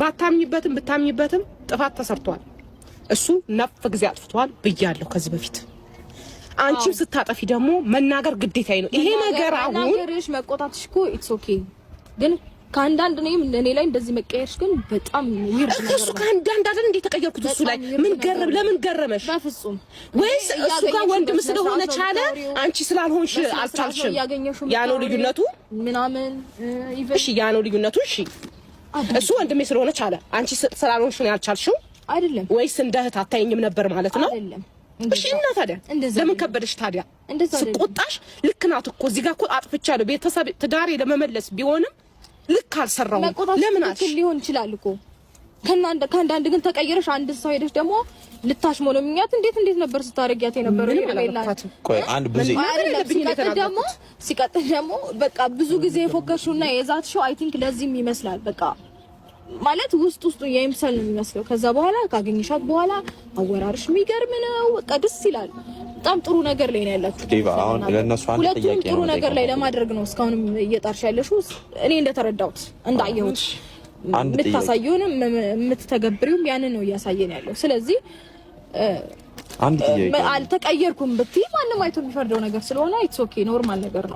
ባታምኝበትም ብታምኝበትም ጥፋት ተሰርቷል። እሱ ነፍ ጊዜ አጥፍቷል ብያለሁ ከዚህ በፊት። አንቺም ስታጠፊ ደግሞ መናገር ግዴታዬ ነው። ይሄ ነገር አሁን መናገርሽ መቆጣትሽ እኮ it's okay፣ ግን ከአንዳንድ እኔም እኔ ላይ እንደዚህ መቀየርሽ ግን በጣም weird ነገር እሱ ከአንዳንድ አይደል እንዴ የተቀየርኩት? እሱ ላይ ምን ገረም ለምን ገረመሽ? በፍጹም። ወይስ እሱ ጋር ወንድም ስለሆነ ቻለ፣ አንቺ ስላልሆንሽ አልቻልሽም? ያ ነው ልዩነቱ ምናምን። እሺ፣ ያ ነው ልዩነቱ። እሺ፣ እሱ ወንድሜ ስለሆነ ቻለ፣ አንቺ ስላልሆንሽ ነው ያልቻልሽው? አይደለም። ወይስ እንደ እህት አታየኝም ነበር ማለት ነው? አይደለም። እሺ፣ እና ታዲያ ለምን ከበደሽ ታዲያ? ስቆጣሽ ልክ ናት እኮ፣ እዚህ ጋር እኮ አጥፍቻለሁ። ቤተሰብ ትዳሬ ለመመለስ ቢሆንም ልክ አልሰራሁም። ለምን አልሽ? ሊሆን ይችላል እኮ፣ ከአንዳንድ ግን ተቀይረሽ አንድ ሰው ሄደሽ ደግሞ ልታሽሞለምኛት እንዴት እንዴት ነበር ስታረጊያት የነበረው? ቆይ አንድ ብዙ ሲቀጥል ደግሞ በቃ ብዙ ጊዜ የፎከርሽውና የዛትሽው I think ለዚህም ይመስላል፣ በቃ ማለት ውስጥ ውስጡ የይምሰል ነው የሚመስለው። ከዛ በኋላ ካገኘሻት በኋላ አወራርሽ የሚገርም ነው። በቃ ደስ ይላል። በጣም ጥሩ ነገር ላይ ነው ያላችሁ። ዴቫ፣ አሁን ለእነሱ አንድ ሁለቱም ጥያቄ ጥሩ ነው ነገር ላይ ለማድረግ ነው እስካሁንም እየጣርሽ ያለሽው። እኔ እንደተረዳሁት እንዳየሁት አንድ ጥያቄ። የምታሳየውንም የምትተገብሪውም ያንን ነው እያሳየን ያለው። ስለዚህ አንድ ጥያቄ። አልተቀየርኩም ብትይ ማንም አይቶ የሚፈርደው ነገር ስለሆነ it's okay፣ normal ነገር ነው።